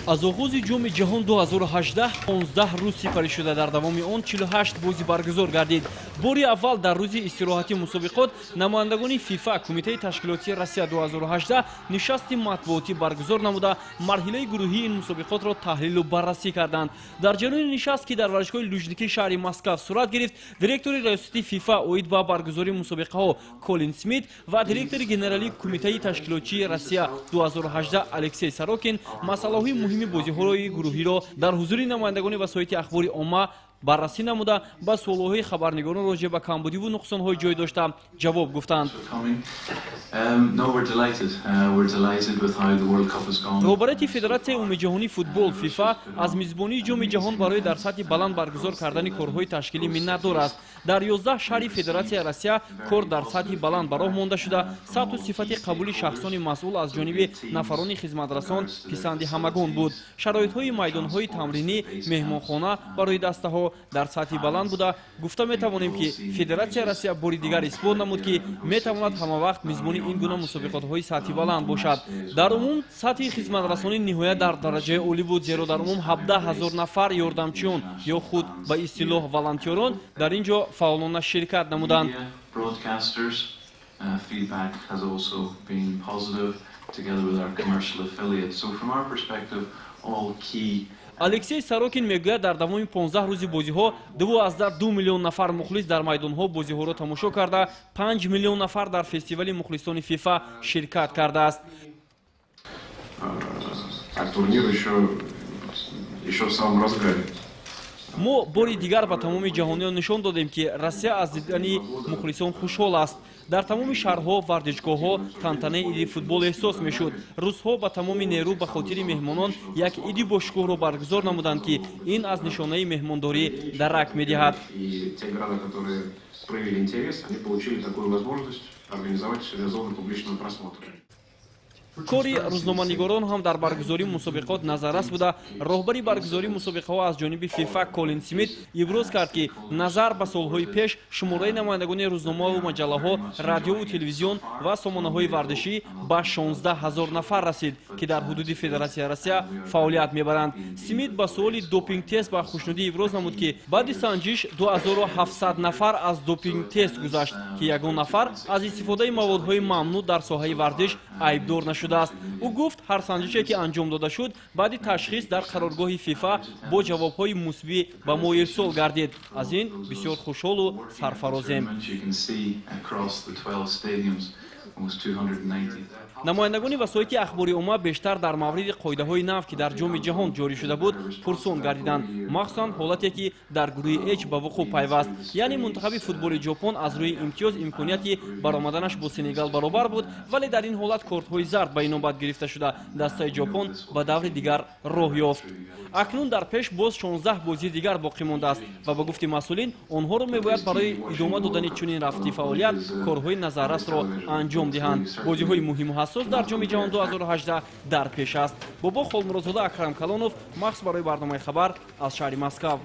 Аз оғози Ҷоми ҷаҳон 2018 15 рӯз сипарӣ шуда, дар давоми он 48 бозӣ баргузор гардид. Бори аввал дар рӯзи истироҳати мусобиқот намояндагони ФИФА, Кумитаи ташкилотии Россия 2018, нишасти матбуотӣ баргузор намуда, марҳилаи гурӯҳии ин мусобиқотро таҳлилу баррасӣ карданд. Дар ҷараёни нишаст, ки дар варзишгоҳи Лужники шаҳри Москав сурат гирифт, директори раёсати ФИФА оид ба баргузории мусобиқаҳо Колин Смит ва директори генералии Кумитаи ташкилотчии Россия 2018 Алексей Сорокин масъалаҳои муҳими бозиҳои гурӯҳиро дар ҳузури намояндагони васоити ахбори омма баррасӣ намуда, ба суолҳои хабарнигорон роҷеъ ба камбудиву нуқсонҳои ҷой дошта ҷавоб гуфтанд. Роҳбарияти Федератсияи умумиҷаҳонии футбол ФИФА аз мизбонии Ҷоми ҷаҳон барои дар сатҳи баланд баргузор кардани корҳои ташкилӣ миннатдор аст. Дар 11 шаҳри Федератсияи Россия кор дар сатҳи баланд ба роҳ монда шуда, сатҳу сифати қабули шахсони масъул аз ҷониби нафарони хизматрасон писанди ҳамагон буд. Шароитҳои майдонҳои тамринӣ, меҳмонхона барои дастаҳо дар сатҳи баланд буда, гуфта метавонем, ки Федератсияи Россия бори дигар исбот намуд, ки метавонад ҳамавақт мизбони ин гуна мусобиқотҳои сатҳи баланд бошад. Дар умум сатҳи хизматрасонӣ ниҳоят дар дараҷаи олӣ буд, зеро дар умум 17 ҳазор нафар ёрдамчиён ё худ ба истилоҳ волонтёрон дар ин ҷо фаъолона ширкат намуданд. Алексей Сорокин мегӯяд, дар давоми 15 рӯзи бозиҳо 2,2 миллион нафар мухлис дар майдонҳо бозиҳоро тамошо карда, 5 миллион нафар дар фестивали мухлисони ФИФА ширкат кардааст. Турнир ещё в самом разгаре. Мо бори дигар ба тамоми ҷаҳониён нишон додем, ки Россия аз дидани мухлисон хушҳол аст. Дар тамоми шаҳрҳо, варзишгоҳҳо тантанаи иди футбол эҳсос мешуд. Русҳо ба тамоми нерӯ ба хотири меҳмонон як иди бошукӯҳро баргузор намуданд, ки ин аз нишонаи меҳмондорӣ дарак медиҳад. Кори рӯзноманигорон ҳам дар баргузории мусобиқот назаррас буда, роҳбари баргузории мусобиқаҳо аз ҷониби ФИФА Колин Смит иброз кард, ки назар ба солҳои пеш шумораи намояндагони рӯзномаву маҷаллаҳо, радиову телевизион ва сомонаҳои варзишӣ ба 16 ҳазор нафар расид, ки дар ҳудуди Федератсияи Россия фаъолият мебаранд. Смит ба суоли допинг-тест ба хушнудӣ иброз намуд, ки баъди санҷиш 2700 нафар аз допинг-тест гузашт, ки ягон нафар аз истифодаи маводҳои мамнӯъ дар соҳаи варзиш айбдор нашудааст. Ӯ гуфт, ҳар санҷише, ки анҷом дода шуд, баъди ташхис дар қароргоҳи ФИФА бо ҷавобҳои мусбӣ ба мо ирсол гардид. Аз ин бисёр хушҳолу сарфарозем. Намояндагони васоити ахбори омма бештар дар мавриди қоидаҳои нав, ки дар Ҷоми ҷаҳон ҷорӣ шуда буд, пурсон гардиданд, махсусан ҳолате, ки дар гурӯҳи H ба вуқӯъ пайваст. Яъне мунтахаби футболи Ҷопон аз рӯи имтиёз имконияти баромаданаш бо Сенегал баробар буд, вале дар ин ҳолат кортҳои зард ба инобат гирифта шуда, дастаи Ҷопон ба даври дигар роҳ ёфт. Акнун дар пеш боз 16 бозии дигар боқӣ мондааст ва ба гуфти масъулин онҳоро мебояд барои идома додани чунин рафти фаъолият корҳои назаррасро анҷом диҳанд. Бозиҳои муҳиму ҳассос дар Ҷоми ҷаҳон 2018 дар пеш аст. Бобо Холмуродзода, Акрам Калонов, махсус барои барномаи «Хабар» аз шаҳри Москав.